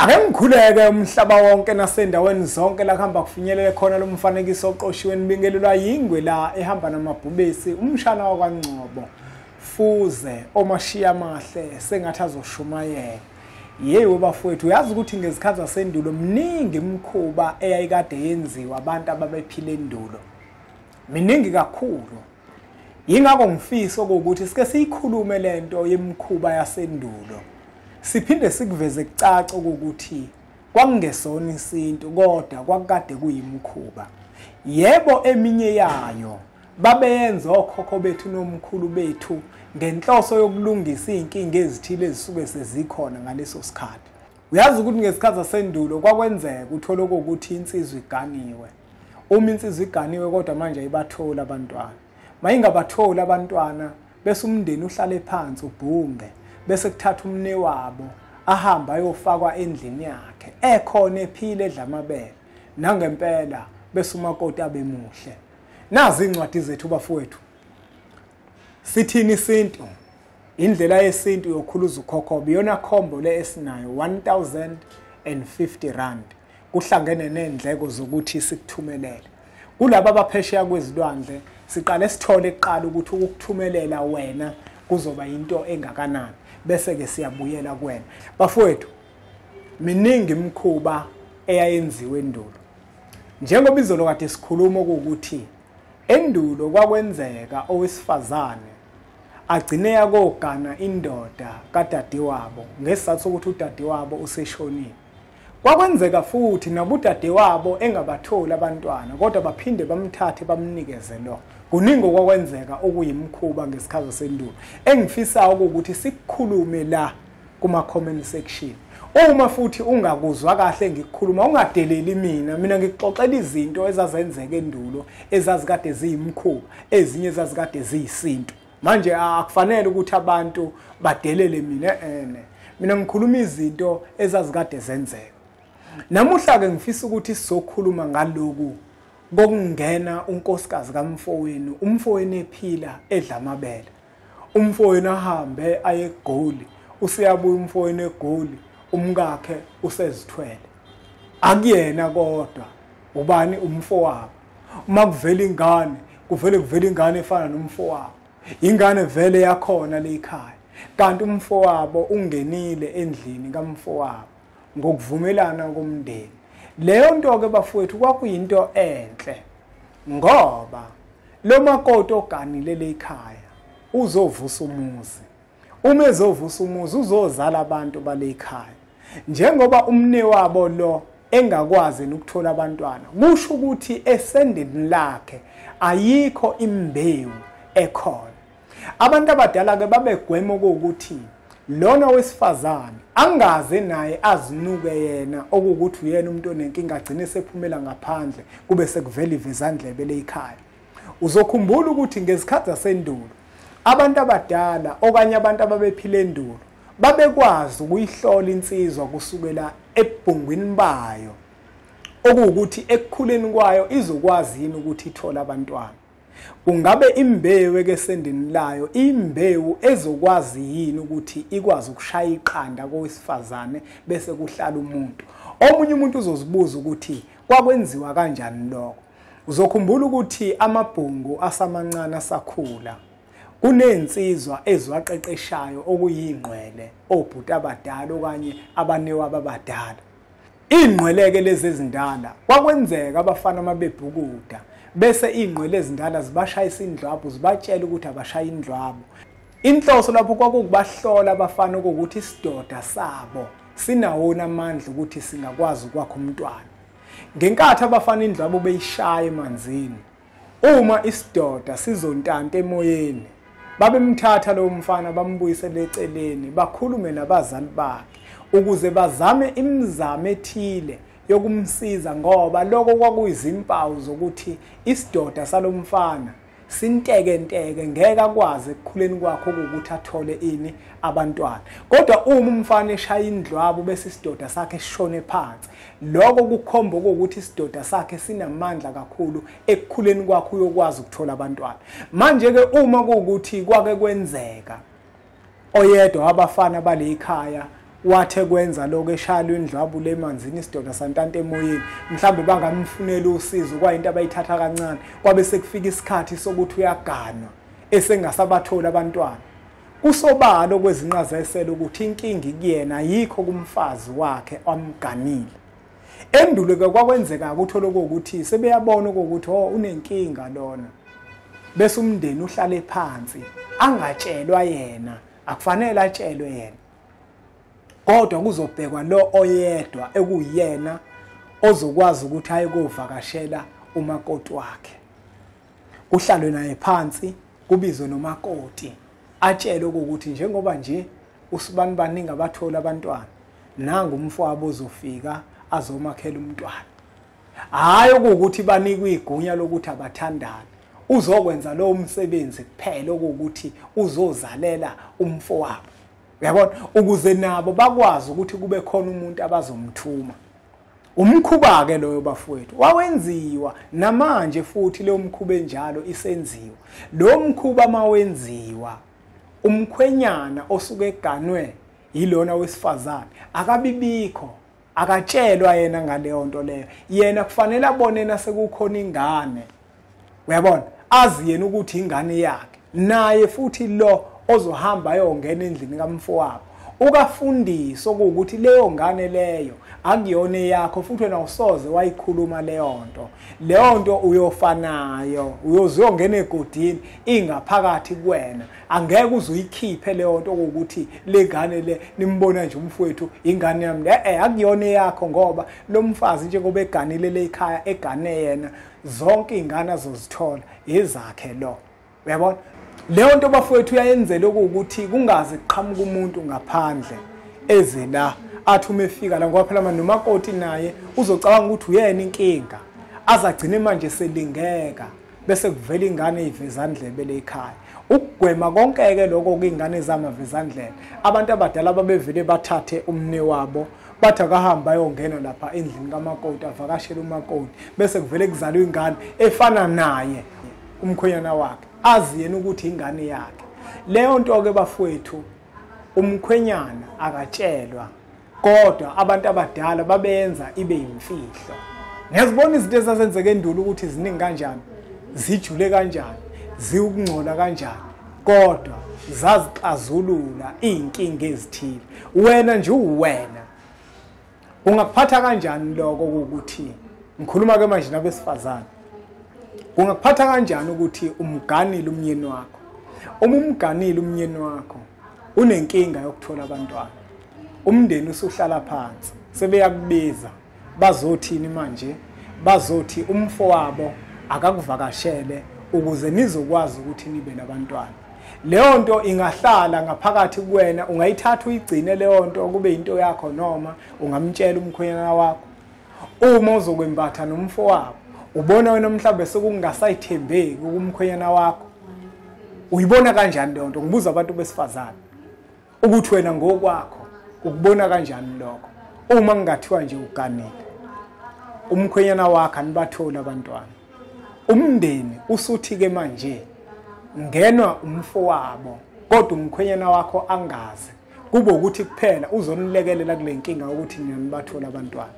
Ake ngikhuleke umhlaba wonke nasendaweni zonke la kuhamba kufinyelele khona lo mfanekiso oqoshiwe nibingelelwa yingwe la ehamba namabhubesi umshana wakwaNgcobo Fuze omashiya amahle sengathi azoshumayela. Yebo bafowethu, uyazi ukuthi ngezikhathi zasendulo miningi imikhuba eyayikade yenziwa abantu ababephila endulo. Miningi kakhulu. Yingakho ngifisa ukuthi sike siyikhulume lento yemikhuba yasendulo. Siphinde sikuveze kucace ukuthi kwakungesona isintu kodwa kwakukade kuyimikhuba. Yebo, eminye yayo babeyenza okhokho bethu nomkhulu bethu ngenhloso yokulungisa izinkinga ezithile ezisuke sezikhona ngaleso sikhathi. Uyazi ukuthi ngesikhathi sasendulo kwakwenzeka uthole ukuthi insizwa iganiwe. Uma insizwa iganiwe kodwa manje ayibatholi abantwana. Mayingabatholi abantwana bese umndeni uhlale phansi ubhunge, bese kuthatha umne wabo ahamba ayofakwa endlini yakhe ekhona ephile edla amabele. Nangempela bese umakoti abemuhle. Nazi incwadi zethu bafowethu. Sithini isintu? Indlela yesintu yokhuluza ukhokho iyona khombo le esinayo 1050 rand kuhlangene nendleko zokuthi sikuthumelele. Kulabo abaphesheya kwezilwandle siqale sithole kuqala ukuthi ukukuthumelela wena kuzoba into engakanani, bese ke siyabuyela kuwena. Bafowethu, miningi imikhuba eyayenziwe endulo. Njengoba izolo kade sikhuluma ukuthi endulo kwakwenzeka owesifazane agcine yakogana indoda kadadewabo ngesizathu sokuthi udadewabo useshonile. Kwakwenzeka futhi nabudadewabo engabatholi abantwana kodwa baphinde bamthathe bamnikeze lo. Kuningi okwakwenzeka okuyimikhuba ngesikhathi sendulo. Engifisayo ukuthi sikukhulume la kuma comment section. Uma futhi ungakuzwa kahle ngikukhuluma ungadeleli mina, mina ngikuxoxela izinto ezazenzeka endulo ezazikade ziyimikhuba, ezinye ezazikade ziyisintu. Manje akufanele ukuthi abantu badelele mina ene. Mina ngikhuluma izinto ezazikade zenzeka. Namuhla ke ngifisa ukuthi sizokhuluma ngaloku kokungena unkosikazi kamfowenu, umfowenu ephila edla amabele. Umfowenu ahambe aye eGoli, useyabuya umfowenu eGoli, umkakhe usezithwele. Akuyena kodwa, ubani? Umfowabo. Uma kuvela ingane, kuvele kuvela ingane efana nomfowabo. Ingane vele yakhona lekhaya. Kanti umfowabo ungenile endlini kamfowabo ngokuvumelana komndeni. Leyo nto ke bafowethu kwakuyinto enhle ngoba lo makoti oganile lekhaya uzovusa umuzi. Uma ezovusa umuzi uzozala abantu balekhaya. Njengoba umne wabo lo engakwazi ukuthola abantwana, kusho ukuthi esendeni lakhe ayikho imbewu ekhona. Abantu abadala ke babegwema ukuthi lona wesifazane angaze naye azinuke yena okukuthi uyena umuntu onenkinga agcine sephumela ngaphandle kube sekuvela ivezandlebe lekhaya. Uzokhumbula ukuthi ngezikhathi zasendulo abantu abadala okanye abantu ababephila endulo babekwazi ukuyihlola insizwa kusukela ebhungwini bayo, okuwukuthi ekukhuleni kwayo izokwazi yini ukuthi ithole abantwana. Kungabe imbewu ekesendeni layo imbewu ezokwazi yini ukuthi ikwazi ukushaya iqanda kowesifazane bese kuhlala umuntu. Omunye umuntu uzozibuza ukuthi kwakwenziwa kanjani lokho. Uzokhumbula ukuthi amabhungu asamancane asakhula kunensizwa eziwaqeqeshayo okuyingqwele, obhuti abadala okanye abanewabo abadala. Ingqweleke lezi ezindala kwakwenzeka abafana mabebhukuda bese ingqwele ezindala zibashayisa indlwabu zibatshela ukuthi abashaye indlwabu. Inhloso lapho kwakukubahlola abafana ukuthi isidoda sabo sinawona amandla ukuthi singakwazi ukwakha umntwana. Ngenkathi abafana indlwabu beyishaya emanzini, uma isidoda sizontanta emoyeni, babemthatha lo mfana bambuyisele eceleni bakhulume nabazali bakhe ukuze bazame imizamo ethile yokumsiza, ngoba lokho kwakuyizimpawu zokuthi isidoda salomfana sintekenteke ngeke akwazi ekukhuleni kwakho ukuthi athole ini abantwana. Kodwa uma umfana eshaya indlwabu bese isidoda sakhe sishone phansi, lokho kukhomba ukuthi isidoda sakhe sinamandla kakhulu ekukhuleni kwakho uyokwazi ukuthola abantwana. Manje ke uma kuwukuthi kwake kwenzeka oyedwa wabafana balekhaya Wathe kwenza lokho eshayelwe indlwabu lemanzini isidoda santanta emoyeni, mhlambe bangamfunela usizo kwayinto abayithatha kancane. Kwabe sekufika isikhathi sokuthi uyaganwa esengasabathola abantwana. Kusobala kwezinqa zesele ukuthi inkinga kuyena ayikho kumfazi wakhe amganile. Endulo ke kwakwenzeka ukuthola ukuthi sebeyabona ukuthi oh unenkinga lona, bese umndeni uhlale phansi angatshelwa yena, akufanele atshelwe yena, kodwa kuzobhekwa lo oyedwa ekuyena ozokwazi ukuthi aye kovakashela umakoti wakhe. Kuhlalwe naye phansi, kubizwe nomakoti, atshelwe ukuthi njengoba nje usibani baningi abathola abantwana, nangu umfowabo ozofika azomakhela umntwana. Hayi ukuthi banikwe igunya lokuthi abathandane, uzokwenza lo msebenzi kuphela ukuthi uzozalela umfowabo. Uyabona, ukuze nabo bakwazi ukuthi kube khona umuntu abazomthuma. Umkhuba ke loyo bafowethu wawenziwa, namanje futhi leyo mkhuba enjalo isenziwa. Lo mkhuba mawenziwa, umkhwenyana osuke eganwe yilona wesifazane akabibikho, akatshelwa yena ngaleyo nto leyo. Yena kufanele abone nasekukhona ingane, uyabona, azi yena ukuthi ingane yakhe. Naye futhi lo ozohamba ayongena endlini kamfowabo ukafundisa ukuthi leyo ngane leyo akuyona eyakho, futhi wena usoze wayikhuluma leyo nto. Leyo nto uyofanayo, uyozongena egodini ingaphakathi kuwena, angeke uzuyikhiphe leyo nto ukuthi le ngane le nimbona nje umfowethu ingane yami, akuyona eyakho, ngoba lo mfazi njengoba eganile le ekhaya egane yena, zonke ingane azozithola ezakhe lo. Uyabona leyo nto bafowethu uyayenzela ukuthi kungaze kuqhamuka umuntu ngaphandle eze la athi uma efika la, ngoba phela nomakoti naye uzocabanga ukuthi uyena inkinga, azagcine manje selingeka bese kuvela ingane ivezandlebe le ekhaya. Ukugwema konke ke lokho kuyingane zamavezandlebe, abantu abadala babevele bathathe umne wabo bathi akahamba ayongena lapha endlini kamakoti avakashele umakoti, bese kuvele kuzalwa ingane efana naye umkhwenyana wakhe, azi yena ukuthi ingane yakhe. Leyo nto ke bafowethu umkhwenyana akatshelwa, kodwa abantu abadala babenza ibe imfihlo. Ngiyazibona izinto ezazenzeka endulo ukuthi ziningi kanjani, zijule kanjani, ziwukungcola kanjani, kodwa zazixazulula iy'nkinga ezithile. Wena nje uwena ungakuphatha kanjani lokho ukuthi, ngikhuluma ke manje nabesifazane, ungakuphatha kanjani ukuthi umganile umyeni wakho? Uma umganile umyeni wakho unenkinga yokuthola abantwana, umndeni usuhlala phansi sebeyakubiza, bazothini manje? Bazothi umfowabo akakuvakashele ukuze nizokwazi ukuthi nibe nabantwana. Leyo nto ingahlala ngaphakathi kuwena, ungayithatha uyigcine leyo nto kube into yakho, noma ungamtshela umkhwenyana wakho. Uma uzokwembatha nomfowabo, ubona wena mhlawumbe sekungasayithembeki kumkhwenyana wakho, uyibona kanjani leyo nto? Ngibuza abantu besifazane ukuthi wena ngokwakho ukubona kanjani lokho? Uma kungathiwa nje uganile, umkhwenyana wakho anibatholi abantwana, umndeni usuthi ke manje ngenwa umfowabo, kodwa umkhwenyana wakho angazi, kube ukuthi kuphela uzonilekelela kule nkinga ukuthi nibathola abantwana.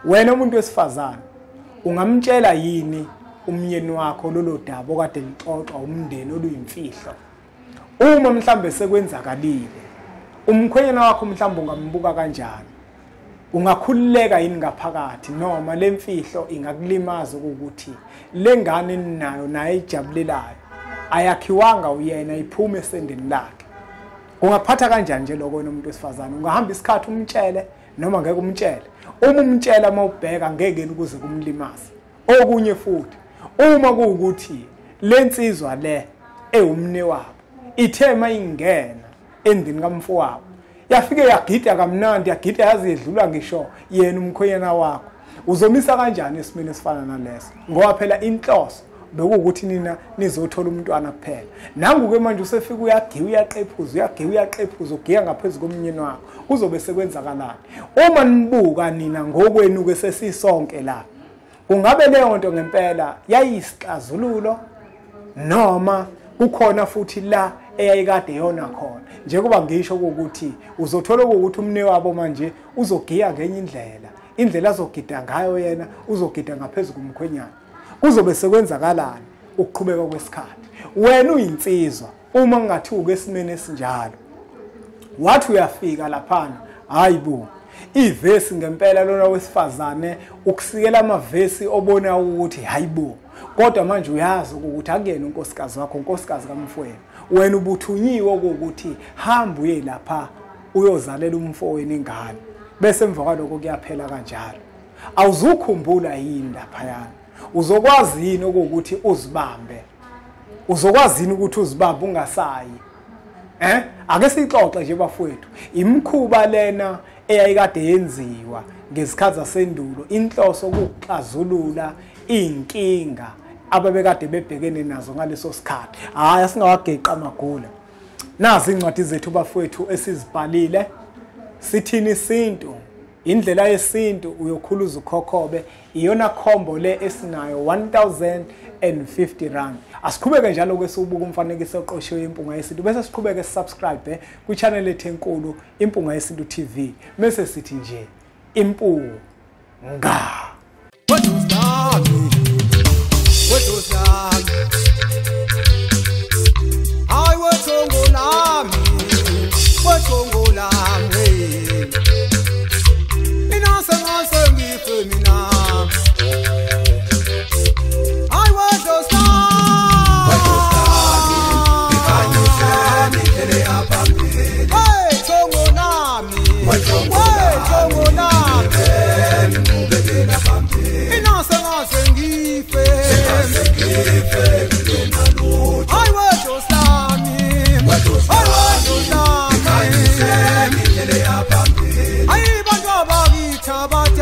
Wena umuntu wesifazane ungamtshela yini umyeni wakho lolo daba okade lixoxwa umndeni oluyimfihlo? Uma mhlambe sekwenzakalile, umkhwenyana wakho mhlambe ungambuka kanjani? Ungakhululeka yini ngaphakathi, noma lemfihlo ingakulimaza ukuthi lengane ninayo naye ijabulelayo ayakhiwanga uyena, iphume esendeni lakhe? Ungaphatha kanjani nje lokho wena umuntu wesifazane? Ungahamba isikhathi umtshele noma ngeke umtshele? Uma umtshela mawubheka ngeke ukuze kumlimaze. Okunye futhi, uma kuwukuthi lensizwa le ewumne wabo ithe mayingena endlini kamfowabo yafike yagida kamnandi, yagida yaze yedlula ngisho yena umkhwenyana wakho, uzomisa kanjani esimeni esifana naleso? Ngoba phela inhloso bekuwukuthi nina nizothola umntwana kuphela. Nangu-ke manje usefika uyagiya uyaqephuza, uyagiya uyaqephuza, ugiya ngaphezu komnyeni wakho, kuzobe sekwenzakalani? Uma nibuka nina ngokwenu-ke sesisonke la, kungabe leyo nto ngempela yayisixazululo, noma kukhona futhi la eyayikade yona khona. Njengoba ngisho ukuthi uzothola ukuthi umnewabo manje uzogiya ngenye indlela, indlela azogida ngayo yena uzogida ngaphezulu kumkhwenyana. Kuzobe sekwenzakalani ukuqhubeka kwesikhathi? Wena uyinsizwa, uma ngingathuka esimeni esinjalo, wathi uyafika laphana, hayibo, ivesi ngempela lona wesifazane ukusikela amavesi obona ukuthi hayibo, kodwa manje uyazi ukuthi akuyena unkosikazi wakho, unkosikazi kamfowenu. Wena ubuthunyiwe ukuthi hamba uye lapha uyozalela umfowenu ingane, bese emva kwaloko kuyaphela kanjalo. Awuzukhumbula yini laphayana? Uzokwazi yini ukuthi uzibambe? Uzokwazi yini ukuthi uzibambe ungasayi? Ake sixoxe nje bafowethu, imikhuba lena eyayikade yenziwa ngezikhathi zasendulo, inhloso ukuxazulula inkinga ababekade bebhekene nazo ngaleso sikhathi. Hayi, asingawageqa amagula. Nazi incwadi zethu bafowethu esizibhalile. Sithini isintu? Indlela yesintu uyokhuluza ukhokhobe, iyona khombo le esinayo, 1050 rand. Asiqhubeke njalo ke sibuka umfanekiso oqoshiwe Impunga Yesintu, bese siqhubeke subscribe kwi-channel ethu enkulu Impunga Yesintu TV. Bese sithi nje impunga. Ay, bantu abakithi abathi